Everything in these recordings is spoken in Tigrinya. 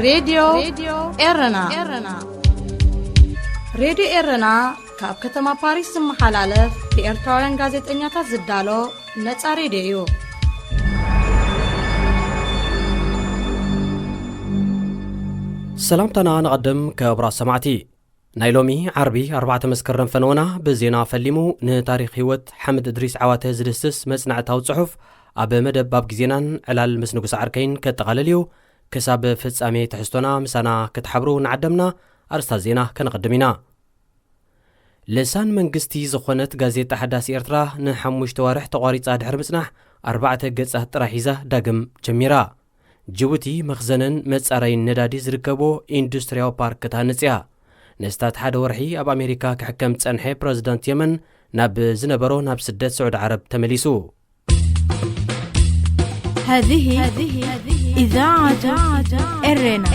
ሬድዮ ኤረና። ሬድዮ ኤረና ካብ ከተማ ፓሪስ ዝመሓላለፍ ብኤርትራውያን ጋዜጠኛታት ዝዳሎ ነጻ ሬድዮ እዩ። ሰላምታና ንቐድም፣ ክቡራት ሰማዕቲ። ናይ ሎሚ ዓርቢ ኣርባዕተ መስከረም ፈነወና ብዜና ፈሊሙ ንታሪኽ ህይወት ሓምድ እድሪስ ዓዋተ ዝድስስ መጽናዕታዊ ጽሑፍ ኣብ መደብ ኣብ ግዜናን ዕላል ምስ ንጉስ ዓርከይን ከጠቓልል እዩ። ክሳብ ፍጻሜ ትሕዝቶና ምሳና ክትሓብሩ ንዓደምና። ኣርእስታት ዜና ከነቐድም ኢና። ልሳን መንግስቲ ዝኾነት ጋዜጣ ሓዳስ ኤርትራ ንሓሙሽተ ዋርሕ ተቋሪጻ ድሕሪ ምጽናሕ፣ ኣርባዕተ ገጻት ጥራይ ሒዛ ዳግም ጀሚራ። ጅቡቲ መኽዘንን መጻረይን ነዳዲ ዝርከቦ ኢንዱስትሪያዊ ፓርክ ክትሃንጽ እያ። ንስታት ሓደ ወርሒ ኣብ ኣሜሪካ ክሕከም ጸንሐ ፕረዚደንት የመን ናብ ዝነበሮ ናብ ስደት ስዑዲ ዓረብ ተመሊሱ። هذه إذاعة إرنا.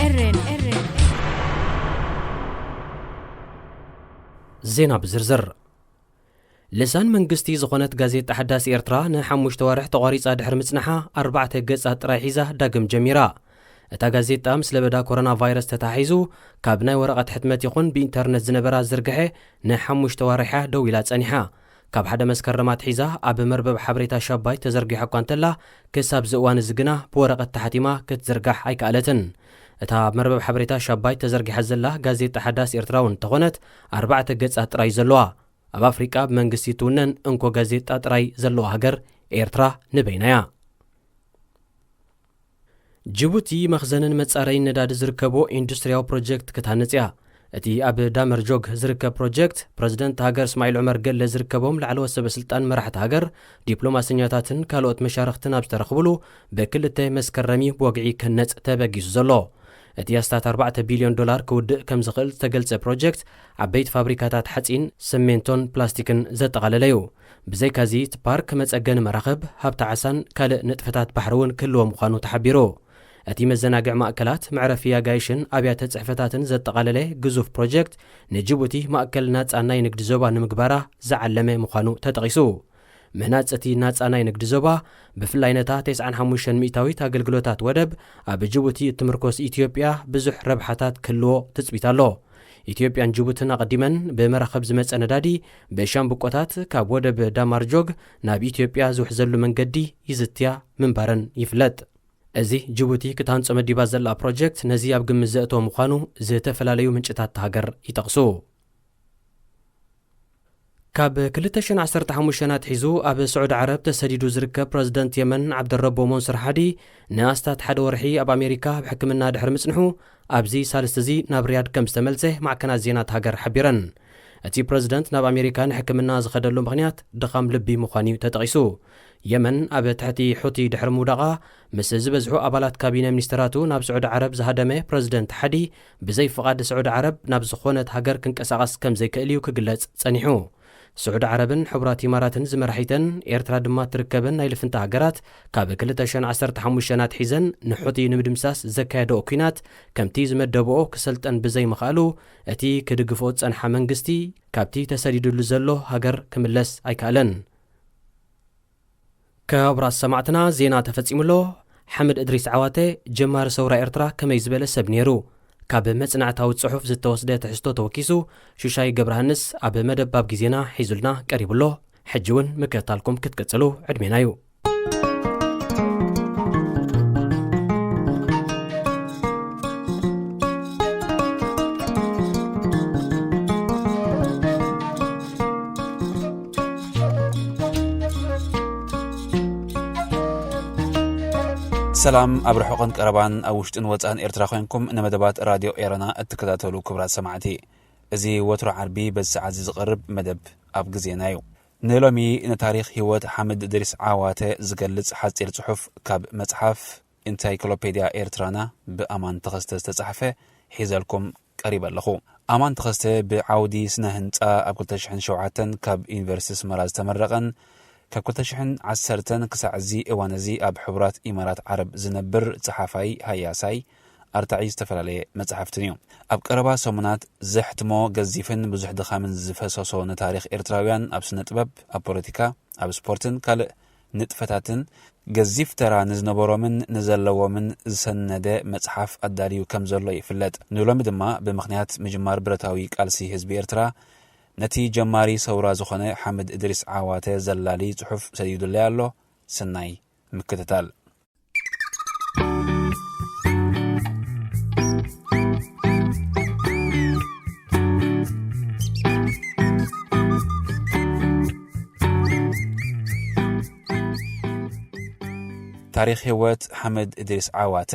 ዜና ብዝርዝር። ልሳን መንግስቲ ዝኾነት ጋዜጣ ሓዳስ ኤርትራ ንሓሙሽተ ዋርሕ ተቋሪጻ ድሕሪ ምጽናሓ፣ ኣርባዕተ ገጻት ጥራይ ሒዛ ዳግም ጀሚራ። እታ ጋዜጣ ምስ ለበዳ ኮሮና ቫይረስ ተታሒዙ፣ ካብ ናይ ወረቐት ሕትመት ይኹን ብኢንተርነት ዝነበራ ዝርግሐ ንሓሙሽተ ዋርሕ እያ ደው ኢላ ጸኒሓ። ካብ ሓደ መስከረም ኣትሒዛ ኣብ መርበብ ሓበሬታ ሻባይ ተዘርጊሓ እኳ እንተላ፣ ክሳብ እዚ እዋን እዚ ግና ብወረቐት ተሓቲማ ክትዝርጋሕ ኣይከኣለትን። እታ ኣብ መርበብ ሓበሬታ ሻባይ ተዘርጊሓ ዘላ ጋዜጣ ሓዳስ ኤርትራ እውን እንተኾነት፣ ኣርባዕተ ገጻት ጥራይ ዘለዋ፣ ኣብ ኣፍሪቃ ብመንግስቲ ትውነን እንኮ ጋዜጣ ጥራይ ዘለዋ ሃገር ኤርትራ ንበይና እያ። ጅቡቲ መኽዘንን መጻረይን ነዳዲ ዝርከቦ ኢንዱስትሪያዊ ፕሮጀክት ክትሃንጽ እያ። እቲ ኣብ ዳመርጆግ ዝርከብ ፕሮጀክት፣ ፕረዚደንት ሃገር እስማዒል ዑመር ገለ ዝርከቦም ላዕለዎት ሰበ ስልጣን፣ መራሕቲ ሃገር፣ ዲፕሎማሰኛታትን ካልኦት መሻርኽትን ኣብ ዝተረኽብሉ፣ ብክልተ መስከረም እዩ ብወግዒ ክህነጽ ተበጊሱ ዘሎ። እቲ ኣስታት ኣርባዕተ ቢልዮን ዶላር ክውድእ ከም ዝኽእል ዝተገልጸ ፕሮጀክት፣ ዓበይቲ ፋብሪካታት ሓጺን፣ ስሜንቶን ፕላስቲክን ዘጠቓለለ እዩ። ብዘይካዚ፣ እቲ ፓርክ መጸገኒ መራኽብ፣ ሃብቲ ዓሳን ካልእ ንጥፈታት ባሕሪ እውን ክህልዎ ምዃኑ ተሓቢሩ። እቲ መዘናግዒ ማእከላት፣ መዕረፊ ኣጋይሽን ኣብያተ ጽሕፈታትን ዘጠቓለለ ግዙፍ ፕሮጀክት፣ ንጅቡቲ ማእከል ናጻ ናይ ንግዲ ዞባ ንምግባራ ዝዓለመ ምዃኑ ተጠቒሱ። ምህናጽ እቲ ናጻ ናይ ንግዲ ዞባ፣ ብፍላይ ነታ ተስዓን ሓሙሽተን ሚእታዊት ኣገልግሎታት ወደብ ኣብ ጅቡቲ እትምርኮስ ኢትዮጵያ፣ ብዙሕ ረብሓታት ክህልዎ ትጽቢት ኣሎ። ኢትዮጵያን ጅቡትን ኣቐዲመን ብመራኽብ ዝመጸ ነዳዲ ብሻምብቆታት ካብ ወደብ ዳማርጆግ ናብ ኢትዮጵያ ዝውሕዘሉ መንገዲ ይዝትያ ምንባረን ይፍለጥ። እዚ ጅቡቲ ክትሃንጾ መዲባ ዘላ ፕሮጀክት ነዚ ኣብ ግምት ዘእተወ ምዃኑ ዝተፈላለዩ ምንጭታት እታ ሃገር ይጠቕሱ። ካብ ክልተ ሽሕን ዓሰርተ ሓሙሽተን ኣትሒዙ ኣብ ስዑዲ ዓረብ ተሰዲዱ ዝርከብ ፕረዚደንት የመን ዓብደረቦ መንሱር ሓዲ፣ ንኣስታት ሓደ ወርሒ ኣብ ኣሜሪካ ኣብ ሕክምና ድሕሪ ምጽንሑ፣ ኣብዚ ሳልስቲ እዚ ናብ ሪያድ ከም ዝተመልሰ ማዕከናት ዜና እታ ሃገር ሓቢረን። እቲ ፕረዚደንት ናብ ኣሜሪካ ንሕክምና ዝኸደሉ ምኽንያት ድኻም ልቢ ምዃኑ እዩ ተጠቒሱ። የመን ኣብ ትሕቲ ሑቲ ድሕሪ ምውዳቓ፣ ምስ ዝበዝሑ ኣባላት ካቢነ ሚኒስተራቱ ናብ ስዑዲ ዓረብ ዝሃደመ ፕረዚደንት ሓዲ፣ ብዘይ ፍቓድ ስዑዲ ዓረብ ናብ ዝኾነት ሃገር ክንቀሳቐስ ከም ዘይክእል እዩ ክግለጽ ጸኒሑ። ስዑዲ ዓረብን ሕቡራት ኢማራትን ዝመራሒተን፣ ኤርትራ ድማ እትርከበን ናይ ልፍንቲ ሃገራት፣ ካብ ክልተ ሽሕን ዓሰርተ ሓሙሽተን ኣትሒዘን ንሑቲ ንምድምሳስ ዘካየደኦ ኲናት፣ ከምቲ ዝመደብኦ ክሰልጠን ብዘይምኽኣሉ፣ እቲ ክድግፎ ዝጸንሓ መንግስቲ ካብቲ ተሰዲዱሉ ዘሎ ሃገር ክምለስ ኣይከኣለን። ክቡራት ሰማዕትና፣ ዜና ተፈጺሙ ኣሎ። ሓምድ እድሪስ ዓዋተ፣ ጀማሪ ሰውራ ኤርትራ፣ ከመይ ዝበለ ሰብ ነይሩ? ካብ መጽናዕታዊ ጽሑፍ ዝተወስደ ትሕዝቶ ተወኪሱ፣ ሹሻይ ገብረሃንስ ኣብ መደብ ኣብ ግዜና ሒዙልና ቀሪቡ ኣሎ። ሕጂ እውን ምክትታልኩም ክትቅጽሉ ዕድሜና እዩ። ሰላም፣ ኣብ ርሑቕን ቀረባን፣ ኣብ ውሽጥን ወጻእን ኤርትራ ኮይንኩም ንመደባት ራድዮ ኤረና እትከታተሉ ክቡራት ሰማዕቲ፣ እዚ ወትሮ ዓርቢ በዚ ሰዓት እዚ ዝቐርብ መደብ ኣብ ግዜና እዩ። ንሎሚ ንታሪኽ ህይወት ሓምድ እድሪስ ዓዋተ ዝገልጽ ሓጺር ጽሑፍ ካብ መጽሓፍ ኢንሳይክሎፔድያ ኤርትራና ብኣማን ተኸስተ ዝተጻሕፈ ሒዘልኩም ቀሪበ ኣለኹ። ኣማን ተኸስተ ብዓውዲ ስነ ህንጻ ኣብ ክልተ ሽሕን ሸውዓተን ካብ ዩኒቨርሲቲ ኣስመራ ዝተመረቐን ካብ ክልተ ሽሕን ዓሰርተን ክሳዕ እዚ እዋን እዚ ኣብ ሕቡራት ኢማራት ዓረብ ዝነብር ጸሓፋይ፣ ሃያሳይ፣ ኣርታዒ ዝተፈላለየ መጻሕፍትን እዩ። ኣብ ቀረባ ሰሙናት ዘሕትሞ ገዚፍን ብዙሕ ድኻምን ዝፈሰሶ ንታሪኽ ኤርትራውያን ኣብ ስነ ጥበብ፣ ኣብ ፖለቲካ፣ ኣብ ስፖርትን ካልእ ንጥፈታትን ገዚፍ ተራ ንዝነበሮምን ንዘለዎምን ዝሰነደ መጽሓፍ ኣዳልዩ ከም ዘሎ ይፍለጥ። ንሎሚ ድማ ብምኽንያት ምጅማር ብረታዊ ቃልሲ ህዝቢ ኤርትራ፣ ነቲ ጀማሪ ሰውራ ዝኾነ ሓምድ እድሪስ ዓዋተ ዘላሊ ጽሑፍ ሰዲዱለይ ኣሎ። ሰናይ ምክትታል። ታሪኽ ህይወት ሓምድ እድሪስ ዓዋተ።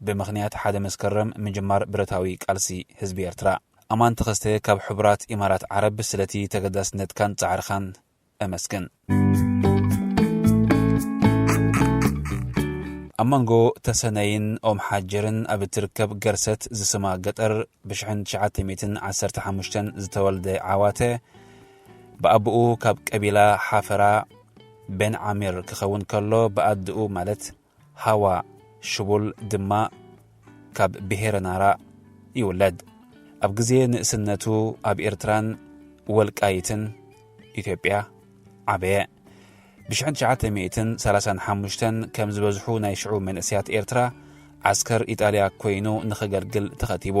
ብምኽንያት ሓደ መስከረም ምጅማር ብረታዊ ቃልሲ ህዝቢ ኤርትራ። ኣማን ተኸስተ ካብ ሕቡራት ኢማራት ዓረብ፣ ስለቲ ተገዳስነትካን ጻዕርኻን እመስግን። ኣብ መንጎ ተሰነይን ኦም ሓጀርን ኣብ እትርከብ ገርሰት ዝስማ ገጠር፣ ብሽሕን ትሽዓተ ሚእትን ዓሰርተ ሓሙሽተን ዝተወልደ ዓዋተ፣ ብኣቦኡ ካብ ቀቢላ ሓፈራ ቤን ዓሚር ክኸውን ከሎ፣ ብኣድኡ ማለት ሃዋ ሽቡል ድማ ካብ ብሄረ ናራ ይውለድ። ኣብ ግዜ ንእስነቱ ኣብ ኤርትራን ወልቃይትን ኢትዮጵያ ዓበየ። ብሽሕን ትሽዓተ ሚእትን ሰላሳን ሓሙሽተን ከም ዝበዝሑ ናይ ሽዑ መንእሰያት ኤርትራ፣ ዓስከር ኢጣልያ ኮይኑ ንኸገልግል ተኸቲቡ።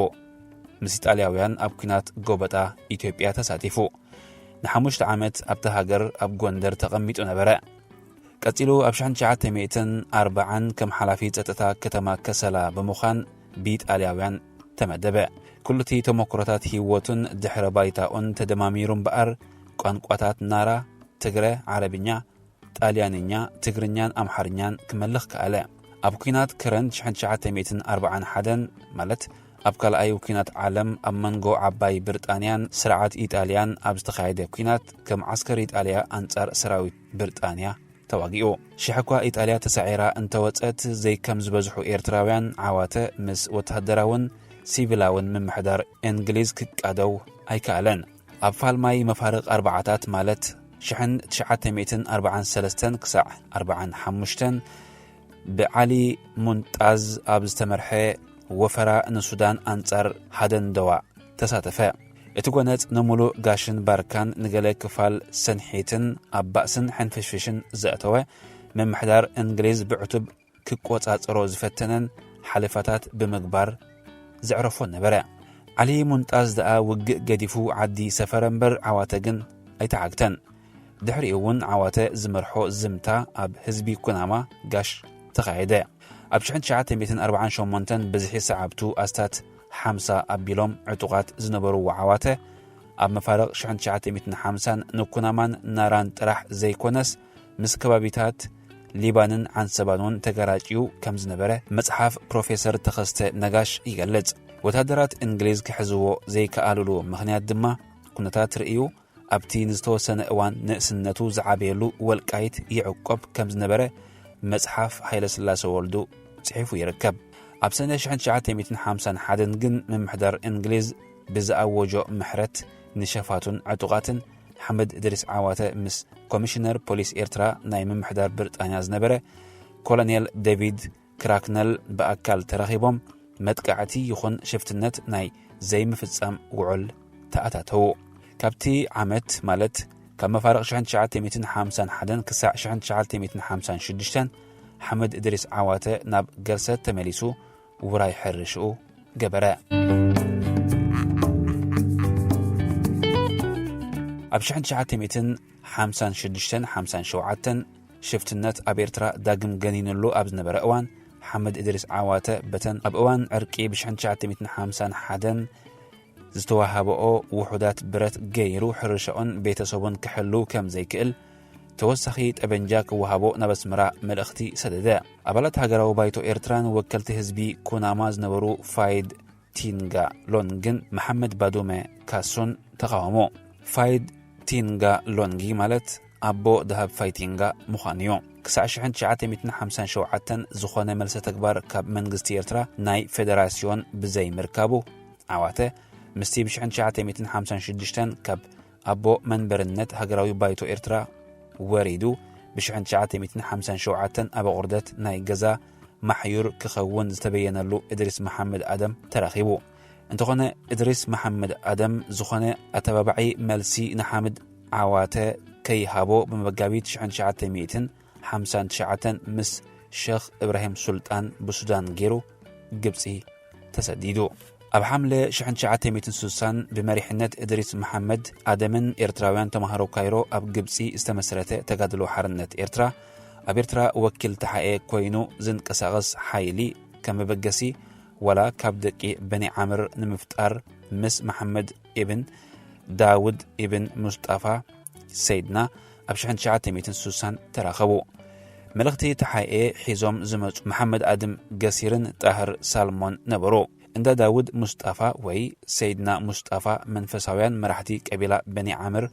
ምስ ኢጣልያውያን ኣብ ኲናት ጎበጣ ኢትዮጵያ ተሳቲፉ። ንሓሙሽተ ዓመት ኣብታ ሃገር ኣብ ጎንደር ተቐሚጡ ነበረ። ቀጺሉ ኣብ ሽሕን ትሽዓተ ሚእትን ኣርባዓን ከም ሓላፊ ጸጥታ ከተማ ከሰላ ብምዃን ብኢጣልያውያን ተመደበ። ኩሉቲ ተመክሮታት ህይወቱን ድሕረ ባይታኡን ተደማሚሩ እምበኣር፣ ቋንቋታት ናራ፣ ትግረ፣ ዓረብኛ፣ ጣልያንኛ፣ ትግርኛን ኣምሓርኛን ክመልኽ ከኣለ። ኣብ ኲናት ከረን ሽሕን ትሽዓተ ሚእትን ኣርባዓን ሓደን፣ ማለት ኣብ ካልኣይ ኲናት ዓለም፣ ኣብ መንጎ ዓባይ ብሪጣንያን ስርዓት ኢጣልያን ኣብ ዝተኻየደ ኲናት፣ ከም ዓስከር ኢጣልያ ኣንጻር ሰራዊት ብሪጣንያ ተዋጊኡ። ሽሕ እኳ ኢጣልያ ተሳዒራ እንተወጸት፣ ዘይከም ዝበዝሑ ኤርትራውያን ዓዋተ ምስ ወተሃደራውን ሲቪላውን ምምሕዳር እንግሊዝ ክቃደው ኣይከኣለን። ኣብ ፋልማይ መፋርቕ ኣርባዓታት፣ ማለት ሽሕን ትሽዓተ ሚእትን ኣርባዓን ሰለስተን ክሳዕ ኣርባዓን ሓሙሽተን፣ ብዓሊ ሙንጣዝ ኣብ ዝተመርሐ ወፈራ ንሱዳን ኣንጻር ሃደንደዋ ተሳተፈ። እቲ ጎነጽ ንምሉእ ጋሽን ባርካን ንገለ ክፋል ሰንሒትን ኣብ ባእስን ሕንፍሽፍሽን ዘእተወ፣ ምምሕዳር እንግሊዝ ብዕቱብ ክቆጻጸሮ ዝፈተነን ሓለፋታት ብምግባር ዘዕረፎ ነበረ። ዓሊ ሙንጣዝ ደኣ ውግእ ገዲፉ ዓዲ ሰፈረ እምበር፣ ዓዋተ ግን ኣይተዓግተን። ድሕሪኡ እውን ዓዋተ ዝመርሖ ዝምታ ኣብ ህዝቢ ኩናማ ጋሽ ተኻየደ። ኣብ ሽሕን ትሽዓተ ሚእትን ኣርባዓን ሸሞንተን ብዝሒ ሰዓብቱ ኣስታት ሓምሳ ኣቢሎም ዕጡቓት ዝነበርዎ ዓዋተ፣ ኣብ መፋርቕ ሽሕን ትሽዓተ ሚእትን ሓምሳን ንኩናማን ናራን ጥራሕ ዘይኮነስ፣ ምስ ከባቢታት ሊባንን ዓንሰባን እውን ተገራጭዩ ከም ዝነበረ መጽሓፍ ፕሮፌሰር ተኸስተ ነጋሽ ይገልጽ። ወታደራት እንግሊዝ ክሕዝዎ ዘይከኣሉሉ ምኽንያት ድማ፣ ኩነታት ርእዩ፣ ኣብቲ ንዝተወሰነ እዋን ንእስነቱ ዝዓበየሉ ወልቃይት ይዕቆብ ከም ዝነበረ መጽሓፍ ሃይለስላሰ ወልዱ ጽሒፉ ይርከብ። ኣብ ሰነ ሽሕን ትሽዓተ ሚእትን ሓምሳን ሓደን ግን፣ ምምሕዳር እንግሊዝ ብዝኣወጆ ምሕረት ንሸፋቱን ዕጡቓትን፣ ሓምድ እድሪስ ዓዋተ ምስ ኮሚሽነር ፖሊስ ኤርትራ፣ ናይ ምምሕዳር ብሪጣንያ ዝነበረ ኮሎኔል ዴቪድ ክራክነል ብኣካል ተራኺቦም፣ መጥቃዕቲ ይኹን ሽፍትነት ናይ ዘይምፍጻም ውዑል ተኣታተዉ። ካብቲ ዓመት፣ ማለት ካብ መፋርቕ ሽሕን ትሽዓተ ሚእትን ሓምሳን ሓደን ክሳዕ ሽሕን ትሽዓተ ሚእትን ሓምሳን ሽዱሽተን፣ ሓምድ እድሪስ ዓዋተ ናብ ገርሰት ተመሊሱ ውራይ ሕርሽኡ ገበረ። ኣብ ሽሕን ትሽዓተ ሚእትን ሓምሳን ሽዱሽተን ሓምሳን ሸውዓተን ሽፍትነት ኣብ ኤርትራ ዳግም ገኒኑሉ ኣብ ዝነበረ እዋን፣ ሓምድ እድሪስ ዓዋተ በተን ኣብ እዋን ዕርቂ ብሽሕን ትሽዓተ ሚእትን ሓምሳን ሓደን ዝተዋህበኦ ውሑዳት ብረት ገይሩ ሕርሻኡን ቤተሰቡን ክሕሉ ከም ዘይክእል፣ ተወሳኺ ጠበንጃ ክወሃቦ ናብ ኣስመራ መልእኽቲ ሰደደ። ኣባላት ሃገራዊ ባይቶ ኤርትራን ወከልቲ ህዝቢ ኩናማ ዝነበሩ ፋይድ ቲንጋ ሎንግን መሓመድ ባዱመ ካሱን ተቓወሙ። ፋይድ ቲንጋ ሎንጊ ማለት ኣቦ ደሃብ ፋይቲንጋ ምዃኑ እዩ። ክሳዕ ሽሕን ትሽዓተ ሚእትን ሓምሳን ሸውዓተን ዝኾነ መልሰ ተግባር ካብ መንግስቲ ኤርትራ ናይ ፌደራስዮን ብዘይምርካቡ፣ ዓዋተ ምስቲ ብሽሕን ትሽዓተ ሚእትን ሓምሳን ሽዱሽተን ካብ ኣቦ መንበርነት ሃገራዊ ባይቶ ኤርትራ ወሪዱ፣ ብሽሕን ትሽዓተ ሚእትን ሓምሳን ሸውዓተን ኣብ ኣቑርደት ናይ ገዛ ማሕዩር ክኸውን ዝተበየነሉ እድሪስ መሓመድ ኣደም ተራኺቡ። እንተኾነ፣ እድሪስ መሓመድ ኣደም ዝኾነ ኣተባባዒ መልሲ ንሓምድ ዓዋተ ከይሃቦ፣ ብመጋቢት ሽሕን ትሽዓተ ሚእትን ሓምሳን ትሽዓተን ምስ ሸኽ እብራሂም ሱልጣን ብሱዳን ገይሩ ግብጺ ተሰዲዱ። ኣብ ሓምለ ሽሕን ትሽዓተ ሚእትን ስሳን ብመሪሕነት እድሪስ መሓመድ ኣደምን ኤርትራውያን ተማሃሮ ካይሮ ኣብ ግብጺ ዝተመስረተ ተጋድሎ ሓርነት ኤርትራ፣ ኣብ ኤርትራ ወኪል ተሓኤ ኮይኑ ዝንቀሳቐስ ሓይሊ ከም መበገሲ ዋላ ካብ ደቂ በኒ ዓምር ንምፍጣር ምስ መሓመድ ኢብን ዳውድ ኢብን ሙስጣፋ ሰይድና ኣብ ሽሕን ትሽዓተ ሚእትን ስሳን ተራኸቡ። መልእኽቲ ተሓኤ ሒዞም ዝመጹ መሓመድ ኣድም ገሲርን ጣህር ሳልሞን ነበሩ። እንዳ ዳውድ ሙስጣፋ ወይ ሰይድና ሙስጣፋ መንፈሳውያን መራሕቲ ቀቢላ በኒ ዓምር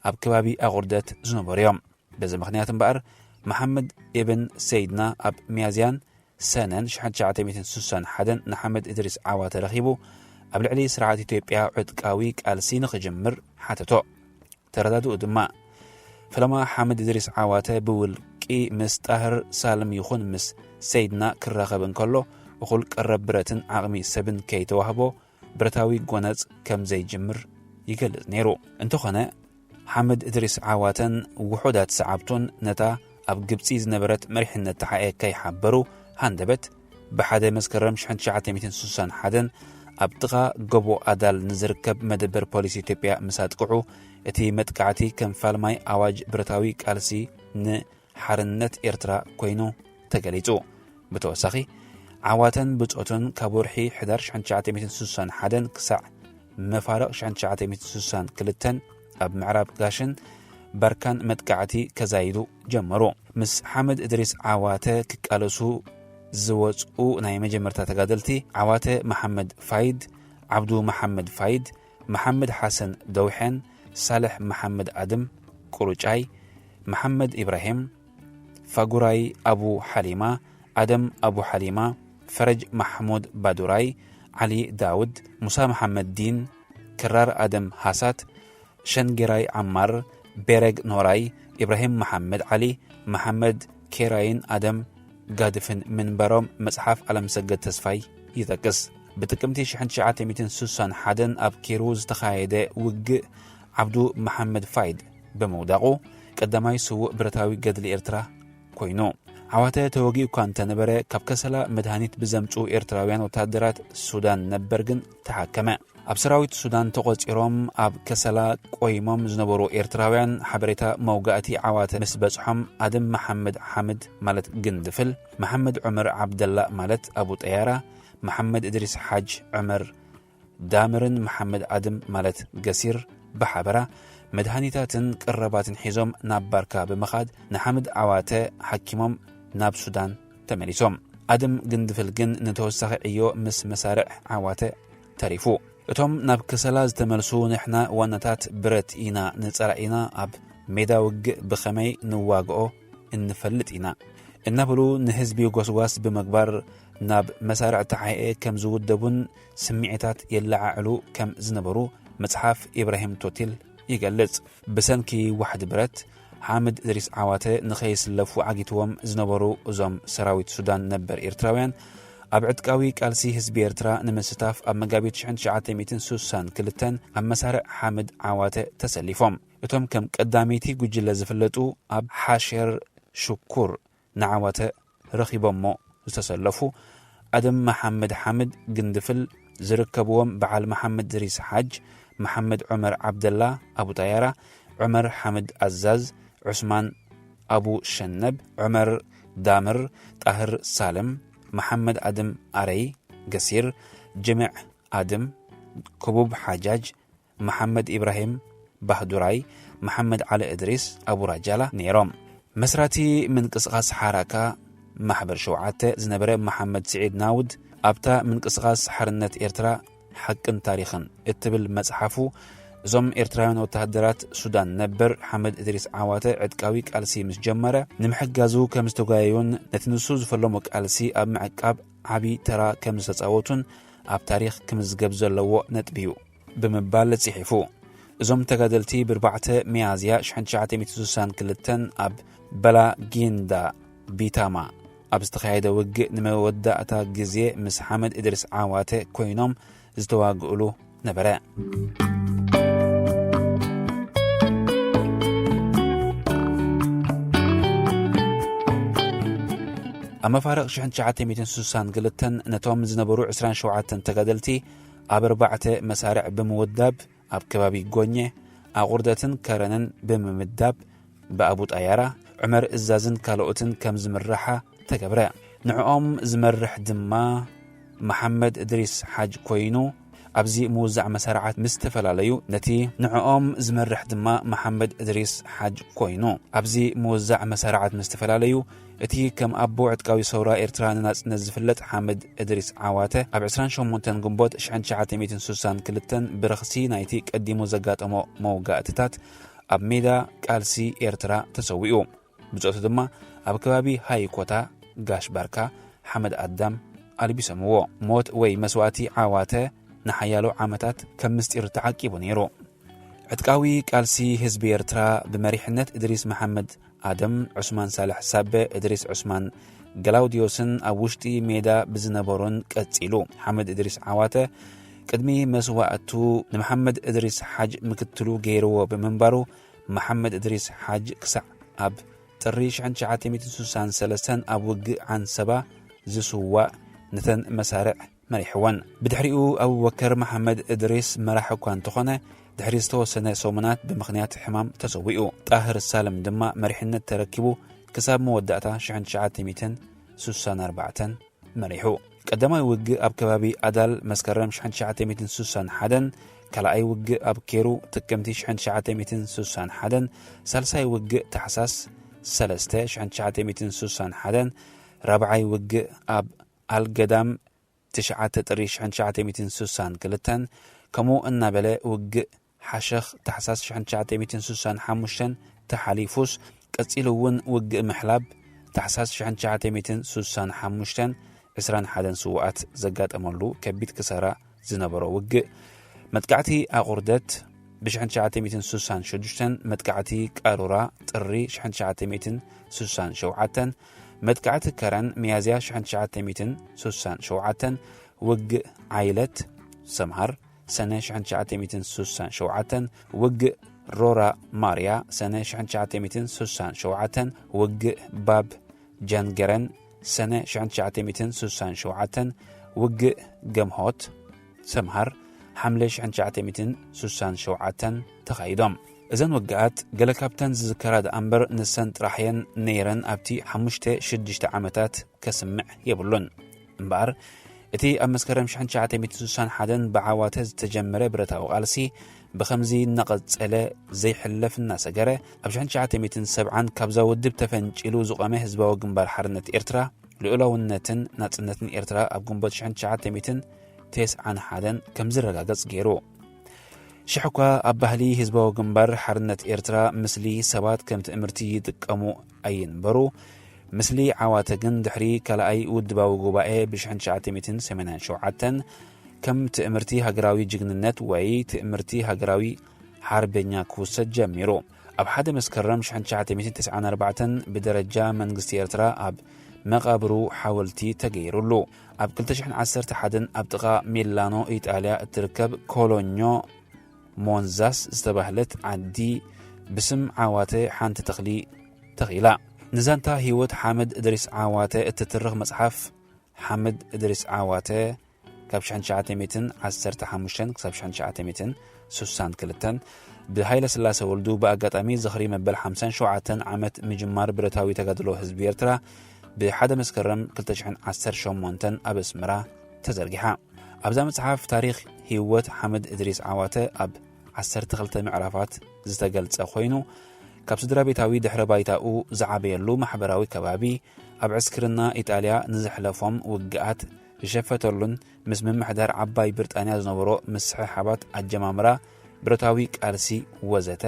ኣብ ከባቢ ኣቑርደት ዝነበሩ እዮም። በዚ ምኽንያት እምበኣር መሓመድ ኢብን ሰይድና ኣብ ሚያዝያን ሰነን ሽሕን ትሽዓተ ሚእትን ስሳን ሓደን ንሓመድ እድሪስ ዓዋተ ረኺቡ ኣብ ልዕሊ ስርዓት ኢትዮጵያ ዕጥቃዊ ቃልሲ ንኽጅምር ሓተቶ። ተረዳድኡ ድማ። ፈለማ ሓመድ እድሪስ ዓዋተ ብውልቂ ምስ ጣህር ሳልም ይኹን ምስ ሰይድና ክራኸብ እንከሎ እኹል ቀረብ ብረትን ዓቕሚ ሰብን ከይተዋህቦ ብረታዊ ጎነጽ ከም ዘይጅምር ይገልጽ ነይሩ። እንተኾነ ሓመድ እድሪስ ዓዋተን ውሑዳት ሰዓብቱን ነታ ኣብ ግብጺ ዝነበረት መሪሕነት ተሓኤ ከይሓበሩ ሃንደበት ብሓደ መስከረም ሽሕን ትሽዓተ ሚእትን ስሳን ሓደን ኣብ ጥቓ ጎቦ ኣዳል ንዝርከብ መደበር ፖሊስ ኢትዮጵያ ምስ ኣጥቅዑ፣ እቲ መጥቃዕቲ ከም ፋልማይ ኣዋጅ ብረታዊ ቃልሲ ንሓርነት ኤርትራ ኮይኑ ተገሊጹ። ብተወሳኺ ዓዋተን ብጾቱን ካብ ወርሒ ሕዳር ሽሕን ትሽዓተ ሚእትን ስሳን ሓደን ክሳዕ መፋርቕ ሽሕን ትሽዓተ ሚእትን ስሳን ክልተን ኣብ ምዕራብ ጋሽን ባርካን መጥቃዕቲ ከዛይዱ ጀመሩ። ምስ ሓመድ እድሪስ ዓዋተ ክቃለሱ ዝወጽኡ ናይ መጀመርታ ተጋደልቲ ዓዋተ መሓመድ ፋይድ፣ ዓብዱ መሓመድ ፋይድ፣ መሓመድ ሓሰን ደውሐን፣ ሳልሕ መሓመድ ኣድም ቁሩጫይ፣ መሓመድ ኢብራሂም፣ ፋጉራይ ኣቡ ሓሊማ፣ ኣደም ኣቡ ሓሊማ፣ ፈረጅ ማሕሙድ ባዱራይ፣ ዓሊ ዳውድ፣ ሙሳ መሓመድ ዲን፣ ክራር ኣደም ሃሳት፣ ሸንጌራይ ዓማር፣ ቤረግ ኖራይ፣ ኢብራሂም መሓመድ ዓሊ፣ መሓመድ ኬራይን ኣደም ጋድፍን ምንባሮም መጽሓፍ ኣለምሰገድ ተስፋይ ይጠቅስ። ብጥቅምቲ ሽሕን ትሽዓተ ሚእትን ስሳን ሓደን ኣብ ኬሩ ዝተኻየደ ውግእ ዓብዱ መሓመድ ፋይድ ብምውዳቑ ቀዳማይ ስዉእ ብረታዊ ገድሊ ኤርትራ ኮይኑ። ዓዋተ ተወጊኡ እኳ እንተነበረ፣ ካብ ከሰላ መድሃኒት ብዘምጽኡ ኤርትራውያን ወተሃደራት ሱዳን ነበር ግን ተሓከመ። ኣብ ሰራዊት ሱዳን ተቖጺሮም ኣብ ከሰላ ቆይሞም ዝነበሩ ኤርትራውያን ሓበሬታ መውጋእቲ ዓዋተ ምስ በጽሖም፣ ኣደም መሓመድ ሓምድ ማለት ግንድፍል፣ መሓመድ ዑመር ዓብደላ ማለት ኣቡ ጠያራ፣ መሓመድ እድሪስ ሓጅ ዑመር ዳምርን መሓመድ ኣድም ማለት ገሲር ብሓበራ መድሃኒታትን ቅረባትን ሒዞም ናብ ባርካ ብምኻድ ንሓምድ ዓዋተ ሓኪሞም ናብ ሱዳን ተመሊሶም። ኣድም ግንድፍል ግን ንተወሳኺ ዕዮ ምስ መሳርዕ ዓዋተ ተሪፉ። እቶም ናብ ከሰላ ዝተመልሱ ንሕና ዋናታት ብረት ኢና፣ ንጸላኢና ኣብ ሜዳ ውግእ ብኸመይ ንዋግኦ እንፈልጥ ኢና እናበሉ ንህዝቢ ጎስጓስ ብምግባር ናብ መሳርዕ ተሓኤ ከም ዝውደቡን ስምዒታት የለዓዕሉ ከም ዝነበሩ መጽሓፍ ኢብራሂም ቶቲል ይገልጽ። ብሰንኪ ዋሕዲ ብረት፣ ሓምድ እድሪስ ዓዋተ ንኸይስለፉ ዓጊትዎም ዝነበሩ እዞም ሰራዊት ሱዳን ነበር ኤርትራውያን፣ ኣብ ዕጥቃዊ ቃልሲ ህዝቢ ኤርትራ ንምስታፍ ኣብ መጋቢት ሽሕን ትሽዓተ ሚእትን ስሳን ክልተን ኣብ መሳርዕ ሓምድ ዓዋተ ተሰሊፎም። እቶም ከም ቀዳመይቲ ጉጅለ ዝፍለጡ ኣብ ሓሸር ሽኩር ንዓዋተ ረኺቦሞ ዝተሰለፉ ኣደም መሓመድ ሓምድ ግንድፍል ዝርከብዎም በዓል መሓመድ ድሪስ ሓጅ፣ መሓመድ ዑመር ዓብደላ ኣቡ ጣያራ፣ ዑመር ሓምድ ኣዛዝ፣ ዑስማን ኣቡ ሸነብ፣ ዑመር ዳምር፣ ጣህር ሳልም፣ መሓመድ ኣድም ኣረይ፣ ገሲር፣ ጅምዕ ኣድም፣ ክቡብ ሓጃጅ፣ መሓመድ ኢብራሂም ባህዱራይ፣ መሓመድ ዓሊ እድሪስ፣ ኣቡ ራጃላ ነይሮም። መስራቲ ምንቅስቓስ ሓራካ ማሕበር ሸውዓተ ዝነበረ መሓመድ ስዒድ ናውድ ኣብታ ምንቅስቓስ ሓርነት ኤርትራ ሓቅን ታሪኽን እትብል መጽሓፉ፣ እዞም ኤርትራውያን ወተሃደራት ሱዳን ነበር ሓመድ እድሪስ ዓዋተ ዕጥቃዊ ቃልሲ ምስ ጀመረ፣ ንምሕጋዙ ከም ዝተጓየዩን ነቲ ንሱ ዝፈለሞ ቃልሲ ኣብ ምዕቃብ ዓቢ ተራ ከም ዝተጻወቱን ኣብ ታሪኽ ክምዝገብ ዘለዎ ነጥቢ እዩ ብምባል ጽሒፉ። እዞም ተጋደልቲ ብኣርባዕተ ሚያዝያ ሽሕን ትሽዓተ ሚእትን ስሳን ክልተን ኣብ በላጊንዳ ቢታማ ኣብ ዝተኻየደ ውግእ ንመወዳእታ ግዜ ምስ ሓመድ እድሪስ ዓዋተ ኮይኖም ዝተዋግእሉ ነበረ። ኣብ መፋርቕ ሽሕን ትሽዓተ ሚእትን ስሳን ክልተን ነቶም ዝነበሩ ዕስራን ሸውዓተን ተጋደልቲ ኣብ ኣርባዕተ መሳርዕ ብምውዳብ ኣብ ከባቢ ጎኘ፣ ኣቑርደትን ከረንን ብምምዳብ ብኣቡ ጣያራ፣ ዑመር እዛዝን ካልኦትን ከም ዝምርሓ ተገብረ። ንዕኦም ዝመርሕ ድማ መሓመድ እድሪስ ሓጅ ኮይኑ፣ ኣብዚ ምውዛዕ መሳርዓት ምስ ተፈላለዩ ነቲ ንዕኦም ዝመርሕ ድማ መሓመድ እድሪስ ሓጅ ኮይኑ፣ ኣብዚ ምውዛዕ መሳርዓት ምስ ተፈላለዩ እቲ ከም ኣቦ ዕጥቃዊ ሰውራ ኤርትራ ንናጽነት ዝፍለጥ ሓመድ እድሪስ ዓዋተ ኣብ ዕስራን ሸሞንተን ግንቦት ሽሕን ትሽዓተ ሚእትን ስሳን ክልተን ብረኽሲ ናይቲ ቀዲሙ ዘጋጠሞ መውጋእትታት ኣብ ሜዳ ቃልሲ ኤርትራ ተሰዊኡ። ብጾቱ ድማ ኣብ ከባቢ ሃይኮታ ጋሽ ባርካ ሓመድ ኣዳም ኣልቢሶምዎ። ሞት ወይ መስዋእቲ ዓዋተ ንሓያሎ ዓመታት ከም ምስጢር ተዓቂቡ ነይሩ። ዕጥቃዊ ቃልሲ ህዝቢ ኤርትራ ብመሪሕነት እድሪስ መሓመድ ኣደም፣ ዑስማን ሳልሕ ሳበ፣ እድሪስ ዑስማን ገላውዲዮስን ኣብ ውሽጢ ሜዳ ብዝነበሩን ቀጺሉ። ሓመድ እድሪስ ዓዋተ ቅድሚ መስዋእቱ ንመሓመድ እድሪስ ሓጅ ምክትሉ ገይርዎ ብምንባሩ፣ መሓመድ እድሪስ ሓጅ ክሳዕ ኣብ ጥሪ ሽሕን ትሽዓተ ሚእትን ስሳን ሰለስተን ኣብ ውግእ ዓንሰባ ዝስዋእ ነተን መሳርዕ መሪሕወን። ብድሕሪኡ ኣቡበከር መሓመድ እድሪስ መራሕ እኳ እንተኾነ፣ ድሕሪ ዝተወሰነ ሰሙናት ብምኽንያት ሕማም ተሰዊኡ። ጣህር ሳልም ድማ መሪሕነት ተረኪቡ ክሳብ መወዳእታ ሽሕን ትሽዓተ ሚእትን ስሳን ኣርባዕተን መሪሑ። ቀዳማይ ውግእ ኣብ ከባቢ ኣዳል መስከረም ሽሕን ትሽዓተ ሚእትን ስሳን ሓደን፣ ካልኣይ ውግእ ኣብ ኬሩ ጥቅምቲ ሽሕን ትሽዓተ ሚእትን ስሳን ሓደን፣ ሳልሳይ ውግእ ታሕሳስ ሰለስተ ሽሕን ትሽዓተ ሚእትን ስሳን ሓደን፣ ራብዓይ ውግእ ኣብ ኣልገዳም ትሽዓተ ጥሪ ሽሕን ትሽዓተ ሚእትን ስሳን ክልተን፣ ከምኡ እናበለ ውግእ ሓሸኽ ታሕሳስ ሽሕን ትሽዓተ ሚእትን ስሳን ሓሙሽተን ተሓሊፉስ፣ ቀጺሉ እውን ውግእ ምሕላብ ታሕሳስ ሽሕን ትሽዓተ ሚእትን ስሳን ሓሙሽተን ዕስራን ሓደን ስውኣት ዘጋጠመሉ ከቢድ ክሳራ ዝነበሮ ውግእ፣ መጥቃዕቲ ኣቑርደት ብሽሕን ትሽዓተ ሚእትን ስሳን ሽዱሽተን፣ መጥቃዕቲ ቃሩራ ጥሪ ሽሕን ትሽዓተ ሚእትን ስሳን ሸውዓተን፣ መጥቃዕቲ ከረን ሚያዝያ ሽሕን ትሽዓተ ሚእትን ስሳን ሸውዓተን፣ ውግእ ዓይለት ሰምሃር ሰነ ሽሕን ትሽዓተ ሚእትን ስሳን ሸውዓተን፣ ውግእ ሮራ ማርያ ሰነ ሽሕን ትሽዓተ ሚእትን ስሳን ሸውዓተን፣ ውግእ ባብ ጃንገረን ሰነ ሽሕን ትሽዓተ ሚእትን ስሳን ሸውዓተን፣ ውግእ ገምሆት ሰምሃር ሓምለ ሽሕን ትሽዓተ ሚእትን ስሳን ሸውዓተን ተኻይዶም። እዘን ውግኣት ገለ ካብተን ዝዝከራ ደኣ እምበር ንሰን ጥራሕ እየን ነይረን ኣብቲ ሓሙሽተ ሽዱሽተ ዓመታት ከስምዕ የብሉን። እምበኣር፣ እቲ ኣብ መስከረም ሽሕን ትሽዓተ ሚእትን ስሳን ሓደን ብዓዋተ ዝተጀመረ ብረታዊ ቃልሲ ብኸምዚ እናቐጸለ ዘይሕለፍ እናሰገረ፣ ኣብ ሽሕን ትሽዓተ ሚእትን ሰብዓን ካብዛ ውድብ ተፈንጪሉ ዝቖመ ህዝባዊ ግንባር ሓርነት ኤርትራ፣ ልኡላውነትን ናጽነትን ኤርትራ ኣብ ግንቦት ሽሕን ትሽዓተ ሚእትን ተስዓን ሓደን ከም ዝረጋገጽ ገይሩ። ሽሕ እኳ ኣብ ባህሊ ህዝባዊ ግንባር ሓርነት ኤርትራ ምስሊ ሰባት ከም ትእምርቲ ይጥቀሙ ኣይንበሩ፣ ምስሊ ዓዋተ ግን ድሕሪ ካልኣይ ውድባዊ ጉባኤ ብሽሕን ትሽዓተ ሚእትን ሰማንያን ሸውዓተን ከም ትእምርቲ ሃገራዊ ጅግንነት ወይ ትእምርቲ ሃገራዊ ሓርበኛ ክውሰድ ጀሚሩ። ኣብ ሓደ መስከረም ሽሕን ትሽዓተ ሚእትን ተስዓን ኣርባዕተን ብደረጃ መንግስቲ ኤርትራ ኣብ መቓብሩ ሓወልቲ ተገይሩሉ። ኣብ ክልተ ሽሕን ዓሰርተ ሓደን ኣብ ጥቓ ሚላኖ ኢጣልያ እትርከብ ኮሎኞ ሞንዛስ ዝተባህለት ዓዲ ብስም ዓዋተ ሓንቲ ተኽሊ ተኺላ። ንዛንታ ህይወት ሓመድ እድሪስ ዓዋተ እትትርኽ መጽሓፍ ሓመድ እድሪስ ዓዋተ ካብ ሽሕን ትሽዓተ ሚእትን ዓሰርተ ሓሙሽተን ክሳብ ሽሕን ትሽዓተ ሚእትን ስሳን ክልተን ብሃይለ ስላሰ ወልዱ ብኣጋጣሚ ዝኽሪ መበል ሓምሳን ሸውዓተን ዓመት ምጅማር ብረታዊ ተጋድሎ ህዝቢ ኤርትራ ብሓደ መስከረም ክልተ ሽሕን ዓሰርተ ሸሞንተን ኣብ ኣስመራ ተዘርጊሓ። ኣብዛ መጽሓፍ ታሪኽ ህይወት ሓመድ እድሪስ ዓዋተ ኣብ ዓሰርተ ክልተ ምዕራፋት ዝተገልጸ ኮይኑ፣ ካብ ስድራ ቤታዊ ድሕረ ባይታኡ ዝዓበየሉ ማሕበራዊ ከባቢ፣ ኣብ ዕስክርና ኢጣልያ ንዘሕለፎም ውግኣት ዝሸፈተሉን ምስ ምምሕዳር ዓባይ ብሪጣንያ ዝነበሮ ምስሕሓባት ኣጀማምራ ብረታዊ ቃልሲ ወዘተ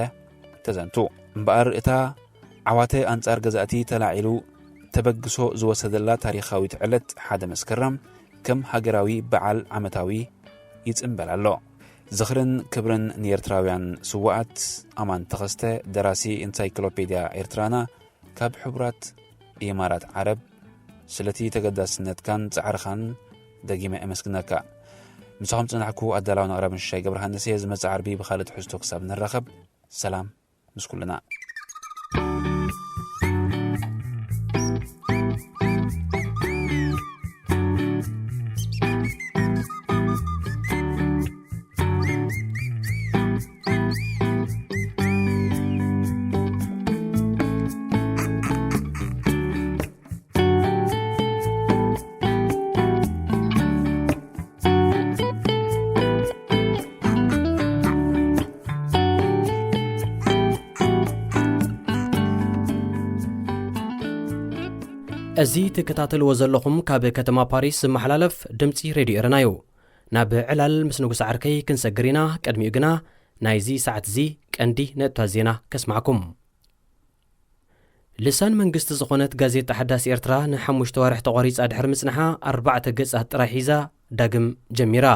ተዘንቱ። እምበኣር እታ ዓዋተ ኣንጻር ገዛእቲ ተላዒሉ ተበግሶ ዝወሰደላ ታሪኻዊት ዕለት ሓደ መስከረም ከም ሃገራዊ በዓል ዓመታዊ ይጽንበል ኣሎ። ዝኽርን ክብርን ንኤርትራውያን ስዉኣት። ኣማን ተኸስተ፣ ደራሲ ኢንሳይክሎፔድያ ኤርትራና፣ ካብ ሕቡራት ኢማራት ዓረብ። ስለቲ ተገዳስነትካን ጻዕርኻን ደጊመ እመስግነካ። ምሳኹም ጽናሕኩ ኣዳላውን ኣቕራብን ሽሻይ ገብረሃንስ እየ። ዝመጽእ ዓርቢ ብኻልእ ትሕዝቶ ክሳብ ንራኸብ፣ ሰላም ምስ ኩልና። እዚ ትከታተልዎ ዘለኹም ካብ ከተማ ፓሪስ ዝመሓላለፍ ድምጺ ሬድዮ ኤረና እዩ። ናብ ዕላል ምስ ንጉስ ዓርከይ ክንሰግር ኢና። ቅድሚኡ ግና ናይዚ ሰዓት እዚ ቀንዲ ነጥብታት ዜና ከስማዕኩም። ልሳን መንግስቲ ዝኾነት ጋዜጣ ሓዳስ ኤርትራ ንሓሙሽተ ዋርሕ ተቋሪጻ ድሕሪ ምጽንሓ፣ ኣርባዕተ ገጻት ጥራይ ሒዛ ዳግም ጀሚራ።